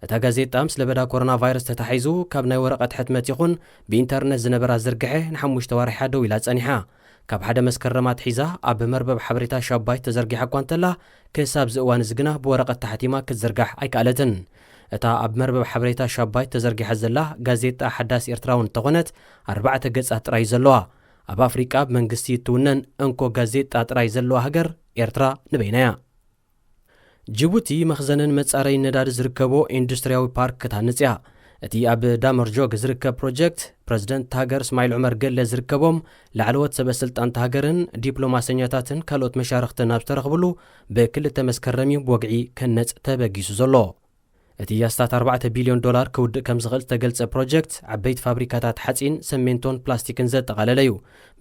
እታ ጋዜጣ ምስ ለበዳ ኮሮና ቫይረስ ተታሒዙ፣ ካብ ናይ ወረቐት ሕትመት ይኹን ብኢንተርነት ዝነበራ ዝርግሐ ንሓሙሽተ ዋርሕያ ደው ኢላ ጸኒሓ። ካብ ሓደ መስከረም ኣትሒዛ ኣብ መርበብ ሓበሬታ ሻባይት ተዘርጊሓ እኳ እንተላ፣ ክሳብ እዚ እዋን እዚ ግና ብወረቐት ተሓቲማ ክትዝርጋሕ ኣይከኣለትን። እታ ኣብ መርበብ ሓበሬታ ሻባይት ተዘርጊሓ ዘላ ጋዜጣ ሓዳስ ኤርትራ እውን እንተኾነት፣ ኣርባዕተ ገጻት ጥራይ እዩ ዘለዋ። ኣብ ኣፍሪቃ ብመንግስቲ እትውነን እንኮ ጋዜጣ ጥራይ ዘለዋ ሃገር ኤርትራ ንበይና እያ። ጅቡቲ መኽዘንን መጻረይን ነዳዲ ዝርከቦ ኢንዱስትሪያዊ ፓርክ ክትሃንጽ እያ። እቲ ኣብ ዳመርጆግ ዝርከብ ፕሮጀክት፣ ፕረዚደንት እታ ሃገር እስማዒል ዑመር ገለ ዝርከቦም ላዕለዎት ሰበ ስልጣን እታ ሃገርን ዲፕሎማሰኛታትን ካልኦት መሻርኽትን ኣብ ዝተረኽብሉ ብክልተ መስከረም እዩ ብወግዒ ክህነጽ ተበጊሱ ዘሎ። እቲ ኣስታት ኣርባዕተ ቢልዮን ዶላር ክውድእ ከም ዝኽእል ዝተገልጸ ፕሮጀክት፣ ዓበይቲ ፋብሪካታት ሓጺን፣ ሰሜንቶን ፕላስቲክን ዘጠቓለለ እዩ።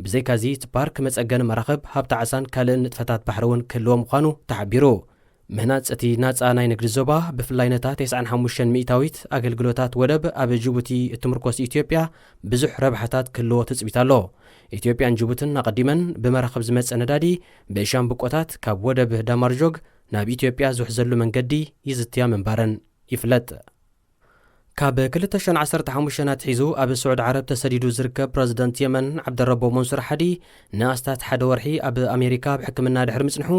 ብዘይካዚ፣ እቲ ፓርክ መጸገኒ መራኽብ፣ ሃብቲ ዓሳን ካልእን ንጥፈታት ባሕሪ እውን ክህልዎ ምዃኑ ተሓቢሩ። ምህናጽ እቲ ናጻ ናይ ንግዲ ዞባ፣ ብፍላይ ነታ ተስዓን ሓሙሽተን ሚእታዊት ኣገልግሎታት ወደብ ኣብ ጅቡቲ እትምርኮስ ኢትዮጵያ፣ ብዙሕ ረብሓታት ክህልዎ ትጽቢት ኣሎ። ኢትዮጵያን ጅቡትን ኣቐዲመን ብመራኽብ ዝመጸ ነዳዲ ብሻምብቆታት ካብ ወደብ ዳማርጆግ ናብ ኢትዮጵያ ዝውሕዘሉ መንገዲ ይዝትያ ምንባረን ይፍለጥ። ካብ ክልተ ሽሕን ዓሰርተ ሓሙሽተን ኣትሒዙ ኣብ ስዑድ ዓረብ ተሰዲዱ ዝርከብ ፕረዚደንት የመን ዓብደረቦ መንሱር ሓዲ ንኣስታት ሓደ ወርሒ ኣብ ኣሜሪካ ኣብ ሕክምና ድሕሪ ምጽንሑ፣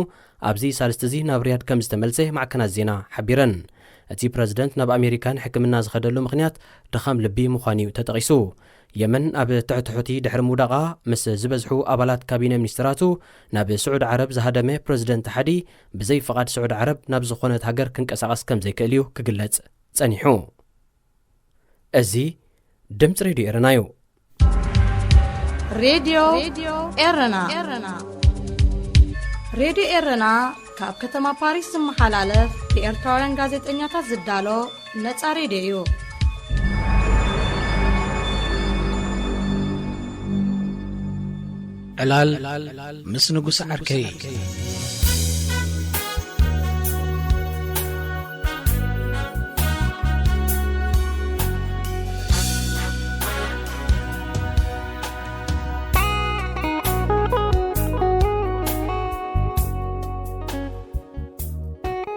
ኣብዚ ሳልስቲ እዚ ናብ ሪያድ ከም ዝተመልሰ ማዕከናት ዜና ሓቢረን። እቲ ፕረዚደንት ናብ ኣሜሪካ ንሕክምና ዝኸደሉ ምኽንያት ድኻም ልቢ ምዃኑ እዩ ተጠቒሱ። የመን ኣብ ትሕቲ ሑቲ ድሕሪ ምውዳቓ፣ ምስ ዝበዝሑ ኣባላት ካቢነ ሚኒስትራቱ ናብ ስዑድ ዓረብ ዝሃደመ ፕረዚደንት ሓዲ፣ ብዘይ ፍቓድ ስዑድ ዓረብ ናብ ዝኾነት ሃገር ክንቀሳቐስ ከም ዘይክእል እዩ ክግለጽ ጸኒሑ። እዚ ድምጺ ሬድዮ ኤረና እዩ። ሬድዮ ኤረና። ሬድዮ ኤረና ካብ ከተማ ፓሪስ ዝመሓላለፍ ብኤርትራውያን ጋዜጠኛታት ዝዳሎ ነጻ ሬድዮ እዩ። ዕላል ምስ ንጉስ ዓርከይ።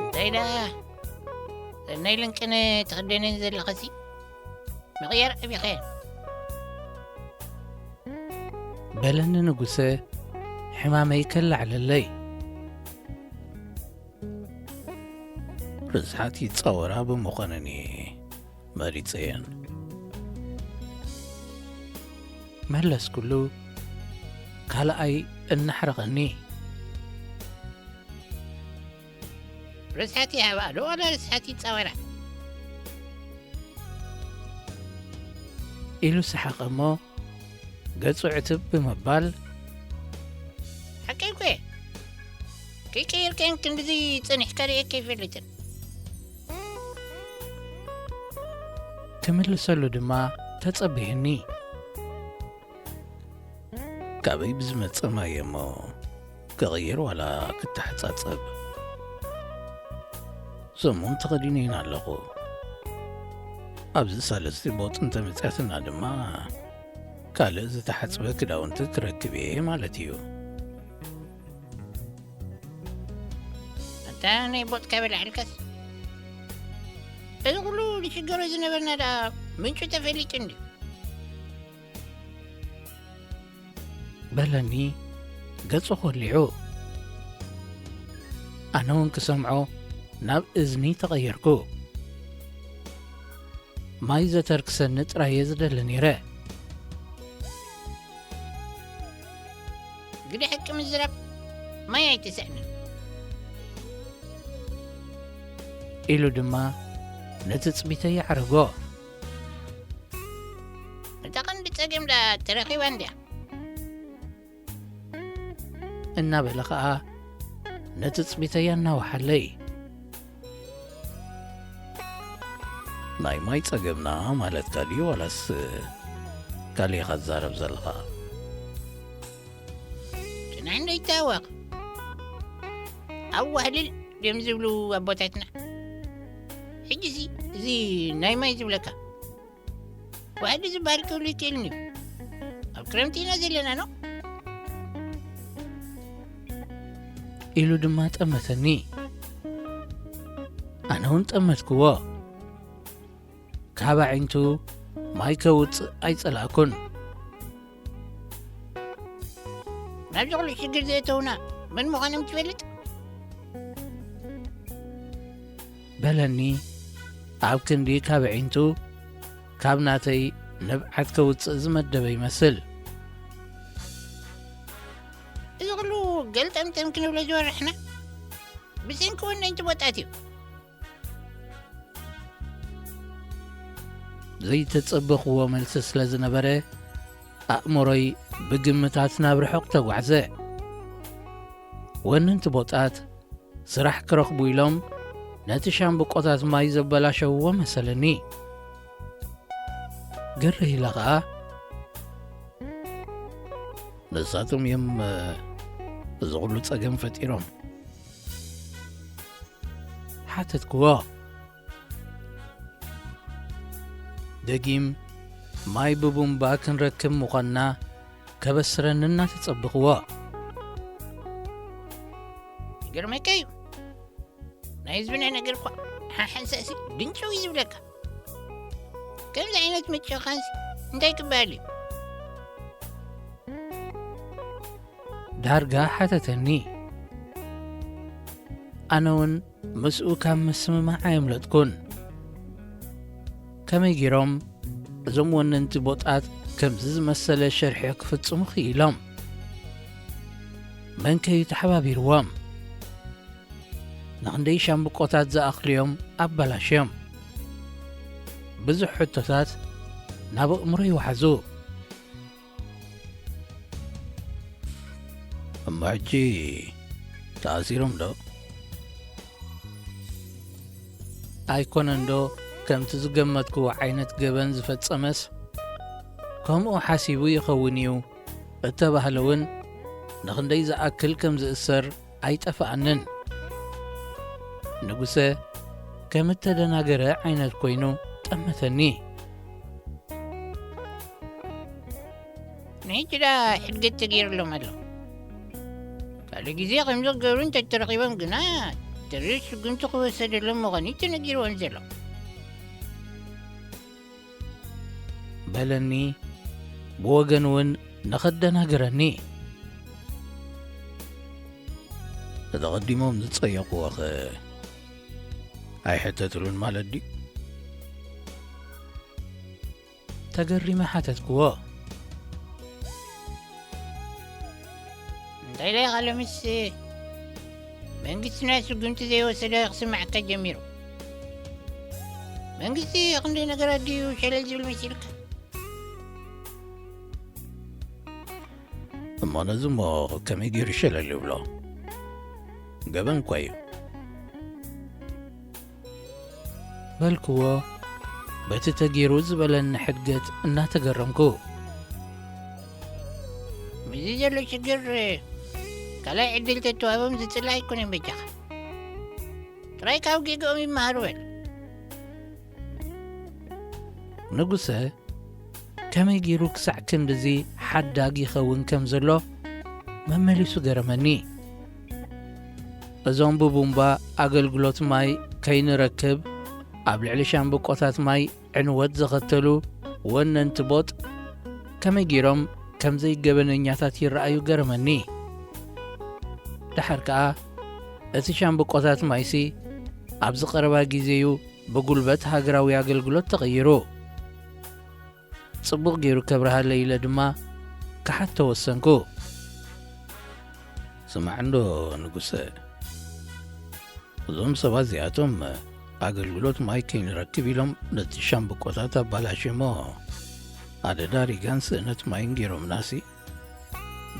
እንታይ ደኣ ሰናይ ልንቅነ ትኽደነን ዘለኸሲ? ምቕያር ኣቢኸ። በለኒ ንጉሰ፣ ሕማመይ ከላዕለለይ። ርስሓት ይጻወራ ብምዃነን እየ መሪጸየን። መለስኩሉ፣ ካልኣይ እናሕረቐኒ። ርስሓት ይሃባ ዶ ዋላ ርስሓት ይጻወራ? ኢሉ ሰሓቐ እሞ፣ ገጹ ዕትብ ብምባል፣ ሓቀይ እኮ እየ። ከይቀየርከን ክንድዚ ጸኒሕካ ርእየካ ኣይፈልጥን። ክምልሰሉ ድማ ተጸቢህኒ። ካበይ ብዝመጸ ማይ እሞ ክቕይር ዋላ ክተሓጻጸብ? ሰሙን ተኸዲነ ኢና ኣለኹ። ኣብዚ ሳልስቲ ቦጥ እንተመጽያትና ድማ ካልእ ዝተሓጽበ ክዳውንቲ ክረክብ እየ ማለት እዩ። ኣንታ ናይ ቦጥካ በላዕልካስ፣ እዚ ኩሉ ንሽገሮ ዝነበርና ደኣ ምንጩ ተፈሊጡ እንድዩ። በለኒ ገጹ ኮሊዑ። ኣነ እውን ክሰምዖ ናብ እዝኒ ተቐየርኩ። ማይ ዘተርክሰኒ ጥራይ እየ ዝደሊ ነይረ። ግደ ሓቂ ምዝራብ ማይ ኣይትስእንን። ኢሉ ድማ ንትጽቢተይ ኣዕረጎ። እታ ቀንዲ ጸገም ደኣ ተረኺባ እንድያ። እናበለ ኸኣ ንትጽቢተይ ኣናውሓለይ። ናይ ማይ ጸገምና ማለትካ ድዩ ዋላስ ካልእ ኢኻ ትዛረብ ዘለኻ? ጽናሕ እንዶ ይታወቕ። ኣዋህልል ድዮም ዝብሉ ኣቦታትና። ሕጂ እዚ፣ እዚ ናይ ማይ ዝብለካ ዋህዲ ዝበሃል ክህሉ ይክእልን እዩ። ኣብ ክረምቲ ኢና ዘለና ኖ? ኢሉ ድማ ጠመተኒ። ኣነ እውን ጠመትክዎ። ካብ ኣዒንቱ ማይ ከውፅእ ኣይጸላእኩን። ናብዚ ኩሉ ሽግር ዘእተውና መን ምዃኖም ትፈልጥ? በለኒ፣ ኣብ ክንዲ ካብ ኣዒንቱ ካብ ናተይ ንብዓት ከውፅእ ዝመደበ ይመስል። እዚ ኩሉ ገልጠምጠም ክንብሎ ዝወረሕና ብሰንኪ ወነንቲ ቦጣት እዩ። ዘይተጸበኽዎ መልሲ ስለ ዝነበረ፣ ኣእምሮይ ብግምታት ናብ ርሑቕ ተጓዕዘ። ወነንቲ ቦጣት ስራሕ ክረኽቡ ኢሎም ነቲ ሻምብቆታት ማይ ዘበላሸውዎ መሰለኒ። ግርህ ኢለ ኸኣ፣ "ንሳቶም እዮም፣ እ፣ እዚ ኹሉ ጸገም ፈጢሮም?" ሓተትክዎ። ደጊም ማይ ብቡምባ ክንረክብ ምዃንና ከበስረኒ እናተጸበኽዎ። ይገርመካ እዩ። ናይ ህዝብና ነገር እኳ ሓንሳእሲ ድንጭው እዩ ዝብለካ። ከምዚ ዓይነት ምጭኻንሲ እንታይ ክበሃል እዩ? ዳርጋ ሓተተኒ። ኣነ እውን ምስኡ ካብ ምስምማዕ ኣየምለጥኩን። ከመይ ገይሮም እዞም ወነንቲ ቦጣት ከምዚ ዝመሰለ ሸርሒ ክፍጽሙ ክኢሎም? መን ከዩ ተሓባቢርዎም? ንኽንደይ ሻምብቆታት ዝኣኽልዮም ኣባላሽዮም? ብዙሕ ሕቶታት ናብ ኣእምሮ ይወሓዙ። እሞ ሕጂ ተኣሲሮም ዶ? ኣይኮነን ዶ ከምቲ ዝገመትክዎ ዓይነት ገበን ዝፈጸመስ ከምኡ ሓሲቡ ይኸውን እዩ እተባህለ እውን ንኽንደይ ዝኣክል ከም ዝእሰር ኣይጠፍኣንን። ንጉሰ ከም እተደናገረ ዓይነት ኮይኑ ጠመተኒ። ንሕጂ ደኣ ሕድገት ተገይርሎም ኣሎ። ካልእ ግዜ ከምዚ ክገብሩ እንተተረኺቦም ግና፣ ተሪር ስጉምቲ ክወሰደሎም ምዃኑ እዩ ተነጊርዎም ዘሎ። በለኒ፣ ብወገኑ እውን ንኸደናግረኒ። እቲ ቀዲሞም ዝጸየቑዎኸ ኣይሕተትሉን ማለት ድዩ? ተገሪመ ሓተትክዎ። እንታይ ኢለ ኢኻ ሎምስ መንግስቲ ናይ ስጉምቲ ዘይወሰደ ክስምዓካ ጀሚሩ? መንግስቲ ክንደይ ነገራት ድዩ ሸለል ዝብል መሲልካ? እሞ ነዚ እሞ ከመይ ገይሩ ሸለል ይብሎ? ገበን እኳ እዩ። በልክዎ፣ በቲ ተገይሩ ዝበለኒ ሕድገት እናተገረምኩ። ምስዚ ዘሎ ሽግር ካልኣይ ዕድል ተተዋሂቦም ዝጽላእ ኣይኮነን በጃኻ። ጥራይ ካብ ጌግኦም ይመሃሩ በል። ንጉሰ ከመይ ገይሩ ክሳዕ ክንድዚ ሓዳግ ይኸውን ከም ዘሎ መመሊሱ ገረመኒ። እዞም ብቡምባ ኣገልግሎት ማይ ከይንረክብ ኣብ ልዕሊ ሻምብቆታት ማይ ዕንወት ዘኸተሉ ወነንቲ ቦጥ ከመይ ገይሮም ከም ዘይገበነኛታት ይረኣዩ ገረመኒ። ደሓር ከኣ እቲ ሻምብቆታት ማይሲ ኣብዚ ቀረባ ግዜ'ዩ ብጉልበት ሃገራዊ ኣገልግሎት ተቐይሩ። ጽቡቕ ገይሩ ከብርሃለይ ኢለ ድማ ክሓቶ ወሰንኩ። ስማዕ እንዶ ንጉሰ፣ እዞም ሰባት እዚኣቶም ኣገልግሎት ማይ ከይንረክብ ኢሎም ነቲ ሻምብቆታት ኣባላሽሞ ኣደዳ ሪጋን ስእነት ማይን ገይሮምናሲ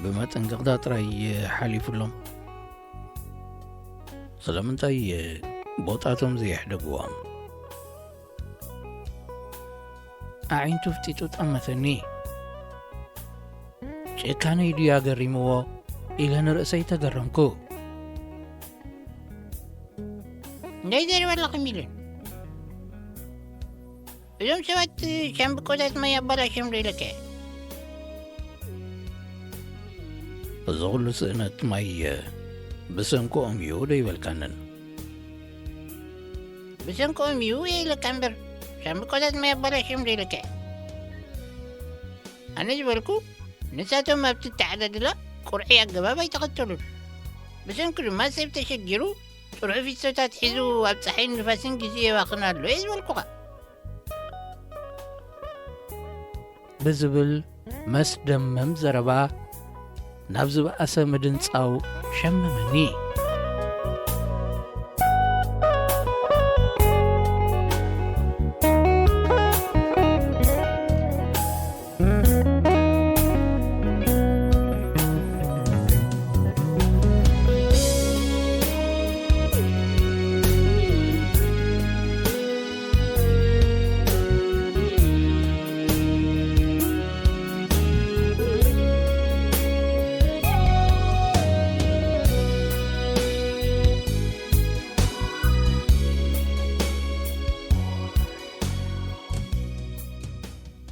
ብመጠንቀቕታ ጥራይ ሓሊፉሎም። ስለምንታይ ቦጣቶም ዘየሕደግዎም? ኣዒንቱ ፍጢጡ ጠመተኒ። ጭካነይ ድዩ ኣገሪምዎ ኢለ ንርእሰይ ተገረምኩ። እንታይ ዘረባ ኣለኹም ኢለን? እዞም ሰባት ሻምብቆታት ማይ ኣባላሽዮም ዶ ኢለካ? እዚ ኩሉ ስእነት ማይ ብሰንኮኦም እዩ ዶ ይበልካንን? ብሰንኮኦም እዩ እየ ኢለካ እምበር፣ ሻምብቆታት ማይ ኣባላሽዮም ዶ ኢለካ? ኣነ ዝበልኩ፣ ንሳቶም ኣብቲ ተዓዳድላ ቁርዒ ኣገባብ ኣይተኸተሉን። ብሰንኩ ድማ ሰብ ተሸጊሩ ጥርሑ ፊቶታት ሒዙ ኣብ ጸሓይን ንፋስን ግዜ የባኽን ኣሎ እየ ዝበልኩኻ። ብዝብል መስደመም ዘረባ ናብ ዝበኣሰ ምድንጻው ሸመመኒ።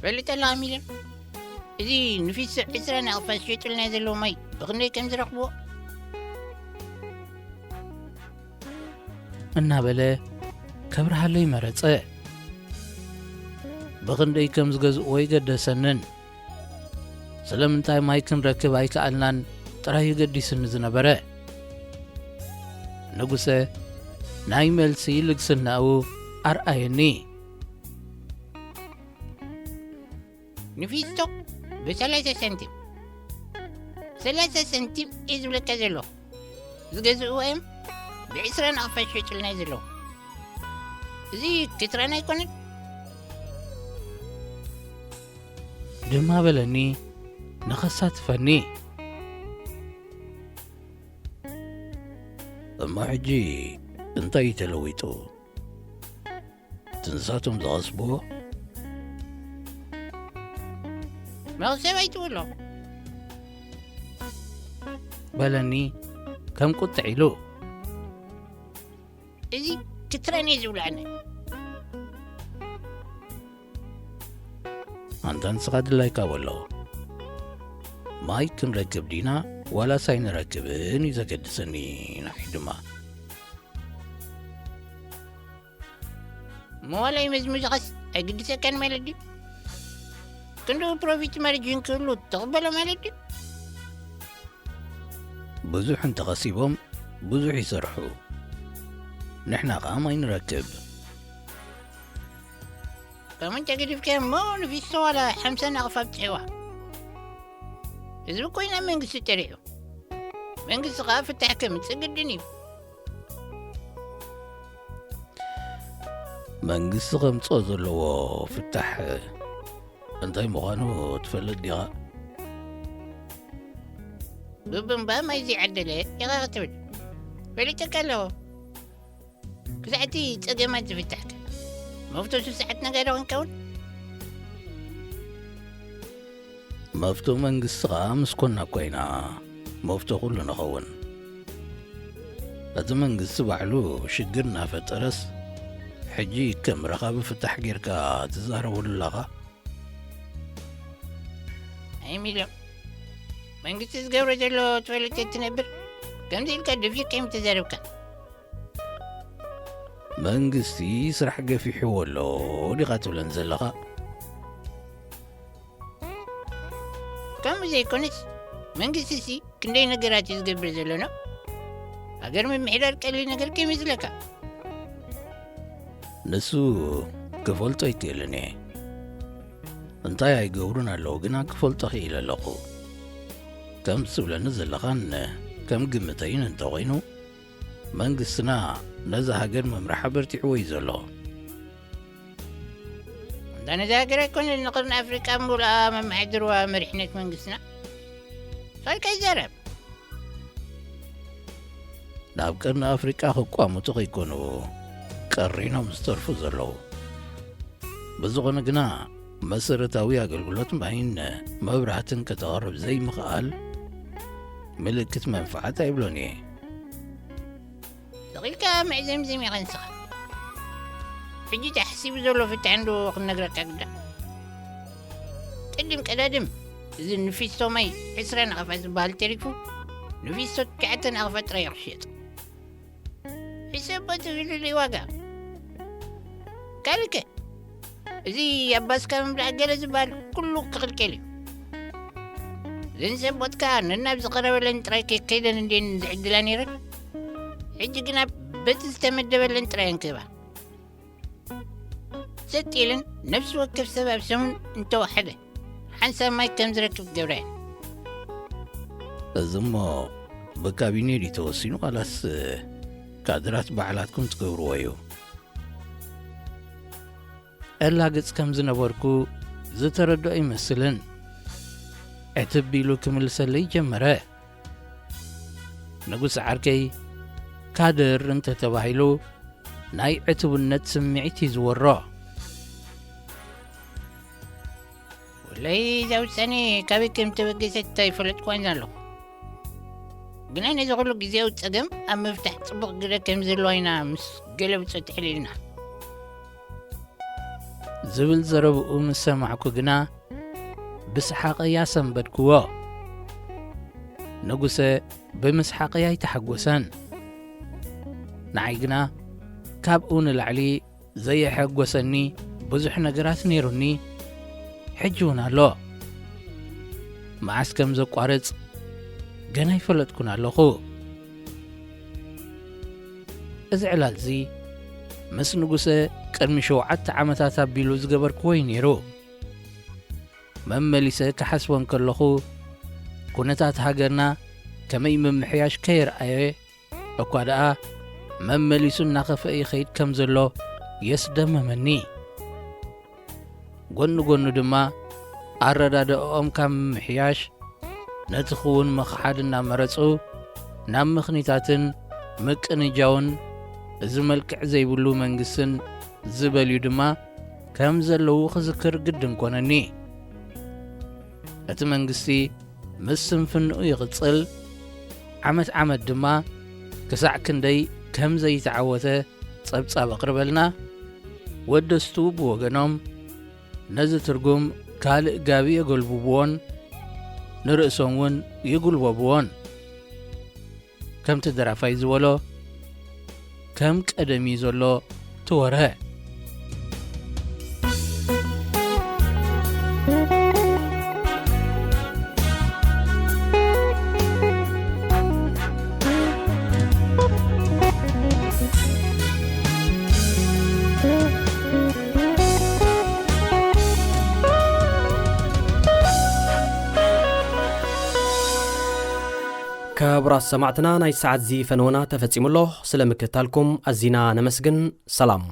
ፈሊጠ ኣለኻ ሚልዮን? እዚ ንፊት ዕስራ ናቕፋ ዝሸጡልና ዘለዉ ማይ ብኽንደይ ከም ዝረኽብዎ? እናበለ ከብርሃለይ መረጸ። ብኽንደይ ከም ዝገዝእዎ ኣይገደሰንን። ስለምንታይ ማይ ክንረክብ ኣይከኣልናን ጥራይ እዩ ገዲስኒ ዝነበረ። ንጉሰ ናይ መልሲ ልግስናኡ ኣርኣየኒ። ንፊስቶ ብሰላሳ ሳንቲም፣ ሰላሳ ሳንቲም እየ ዝብለካ ዘለኹ። ዝገዝእዎ እዮም ብዕስራ ናቕፋ ዝሸጡልና ዘለዉ። እዚ ክትራን ኣይኮነን? ድማ በለኒ ንኸሳትፈኒ። እሞ ሕጂ እንታይ እዩ ተለዊጡ? እቲ ንሳቶም ዝቐስብዎ? መኽሰብ ኣይትብሎ። በለኒ ከም ቁጥዕ ኢሉ። እዚ ክትረን እየ ዝብሎ ኣነ። ኣንታ ንስኻ ድላይካ በሎ። ማይ ክንረክብ ዲና ዋላስ ኣይንረክብን እዩ ዘገድሰኒ ንዓይ ድማ። እሞ ዋላ ይመዝምዝኻስ ኣይግድሰካን ማለት ድዩ? ክንድኡ ፕሮፊት ማርጂን ክህሉ ትቕበሎ ማለት ድዩ? ብዙሕ እንተኸሲቦም ብዙሕ ይሰርሑ። ንሕና ኸኣ ማይ ንረክብ። ከምኡ እንተገዲፍካዮ እሞ ንፊስቶ ዋላ ሓምሳ ናቕፋ ኣብጽሕዋ። ህዝቢ ኮይና መንግስቲ ጠሪዑ። መንግስቲ ኸኣ ፍታሕ ከምጽእ ግድን እዩ። መንግስቲ ከምጽኦ ዘለዎ ፍታሕ እንታይ ምዃኑ ትፈልጥ ዲኻ? ብቡምባ ማይ ዘይዓደለ ኢኻ ክትብል ፈሊጠካ ኣለኹ። ክሳዕ እቲ ጸገማት ዝፍታሕ ከ መፍቶ ስሱዓት ነጋዶ ክንከውን? መፍቶ መንግስቲ ኸኣ ምስ ኮና እኳ ኢና መፍቶ ኩሉ ንኸውን። እቲ መንግስቲ ባዕሉ ሽግር እናፈጠረስ፣ ሕጂ ከም ረኻቢ ፍታሕ ጌርካ ትዛረበሉ ኣለኻ? ኣይ ሚልዮን፣ መንግስቲ ዝገብሮ ዘሎ ትፈልጥ ትነብር፣ ከምዚ ኢልካ ደፊርካ እዮም ተዛረብካ። መንግስቲ ስራሕ ገፊሕዎ ኣሎ ዲኻ ትብለን ዘለኻ? ከምኡ ዘይኮነስ፣ መንግስቲ ሲ ክንደይ ነገራት እዩ ዝገብር ዘሎ ነው? ሃገር ምምሕዳር ቀሊል ነገር ከይመስለካ። ንሱ ክፈልጦ ኣይክእልን እየ። እንታይ ኣይገብሩን ኣለዉ ግና ክፈልጦ ክኢለ ኣለኹ። ከም ትብለኒ ዘለኻን ከም ግምተይን እንተኾይኑ፣ መንግስትና ነዛ ሃገር ምምራሕ በርቲዕዎ እዩ ዘሎ። እንዳ ነዛ ሃገር ኣይኮነን ንቕርኒ ኣፍሪቃ ምሉኣ መመሓድርዋ መሪሕነት መንግስትና። ካልካ ይዛረብ። ናብ ቀርኒ ኣፍሪቃ ክቋሙቱ ከይኮኑ ቀሪኖም ዝተርፉ ዘለዉ። ብዝኾነ ግና መሰረታዊ ኣገልግሎት ማይን መብራህትን ከተቕርብ ዘይምኽኣል ምልክት መንፍዓት ኣይብሎን እየ። ኢልካ መዕዘምዘም ኢኻ ንስኻ። ሕጂ ተሓሲቡ ዘሎ ፍታሕ እንዶ ክነግረካ ግዳ። ቅድም ቀዳድም፣ እዚ ንፊስቶ ማይ ዕስራ ናቕፋ ዝበሃል ተሪፉ፣ ንፊስቶ ትሽዓተ ናቕፋ ጥራይ እዩ ክሽየጥ። ሕሰቦ እቲ ፍልልይ ዋጋ። ካልከ፣ እዚ ኣባስካ ምብላዕ ገለ ዝበሃል ኩሉ ክኽልከል እዩ። እዘን ሰቦትካ ነናብ ዝቐረበለን ጥራይ ከይከይደን እንዴን ዝዕድላ ነይረን። ሕጂ ግና በቲ ዝተመደበለን ጥራይ እንክባ። ሰጥ ኢለን ነፍሲ ወከፍ ሰብ ኣብ ሰሙን እንተወሓደ ሓንሳብ ማይ ከም ዝረክብ ገብረን። እዚ እሞ ብካቢኔ ድዩ ተወሲኑ ዋላስ ካድራት ባዕላትኩም ትገብርዎ እዩ? እላግጽ ከም ዝነበርኩ ዝተረድኦ ይመስልን። ዕትብ ኢሉ ክምልሰለይ ጀመረ። ንጉስ ዓርከይ፣ ካድር እንተ ተባሂሉ ናይ ዕቱብነት ስምዒት እዩ ዝወሮ። ወለይ፣ እዛ ውሳኔ ካበይ ከም ተበገሰት ኣይፈለጥኩዋን ኣለኹ። ግና ነዚ ኩሉ ግዜያዊ ጸገም ኣብ ምፍታሕ ጽቡቕ ግደ ከም ዘለዋ ኢና ምስ ገለብጾ ተዕሊልና። ዝብል ዘረብኡ ምስ ሰማዕኩ ግና ብስሓቐይ ኣሰንበድክዎ። ንጉሰ ብምስሓቐይ ኣይተሓጎሰን። ንዓይ ግና ካብኡ ንላዕሊ ዘየሐጎሰኒ ብዙሕ ነገራት ነይሩኒ፣ ሕጂ እውን ኣሎ። መዓስ ከም ዘቋርጽ ገና ኣይፈለጥኩን ኣለኹ። እዚ ዕላልዚ ምስ ንጉሰ ቅድሚ ሸውዓተ ዓመታት ኣቢሉ ዝገበርክዎ እዩ ነይሩ። መመሊሰ ክሓስቦ እንከለኹ፣ ኩነታት ሃገርና ከመይ ምምሕያሽ ከየርኣየ እኳ ደኣ፣ መመሊሱ እናኸፍአ ይኸይድ ከም ዘሎ የስደምመኒ። ጎኒ ጎኑ ድማ፣ ኣረዳድኣኦም ካብ ምምሕያሽ፣ ነቲ ክውን ምኽሓድ እናመረጹ፣ ናብ ምኽኒታትን ምቅንጃውን፣ እዚ መልክዕ ዘይብሉ መንግስትን ዝበልዩ ድማ ከም ዘለዉ ክዝክር ግድን ኮነኒ። እቲ መንግስቲ ምስ ስንፍንኡ ይቕጽል፣ ዓመት ዓመት ድማ ክሳዕ ክንደይ ከም ዘይተዓወተ ጸብጻብ ኣቕርበልና። ወደስቱ ብወገኖም ነዚ ትርጉም ካልእ ጋቢ የጎልብብዎን ንርእሶም እውን ይጉልበብዎን። ከምቲ ደራፋይ ዝበሎ፣ ከም ቀደም እዩ ዘሎ እቲ ወረ። ክቡራት ሰማዕትና፣ ናይ ሰዓት እዚ ፈነወና ተፈጺሙ ኣሎ። ስለ ምክትታልኩም ኣዚና ነመስግን። ሰላም።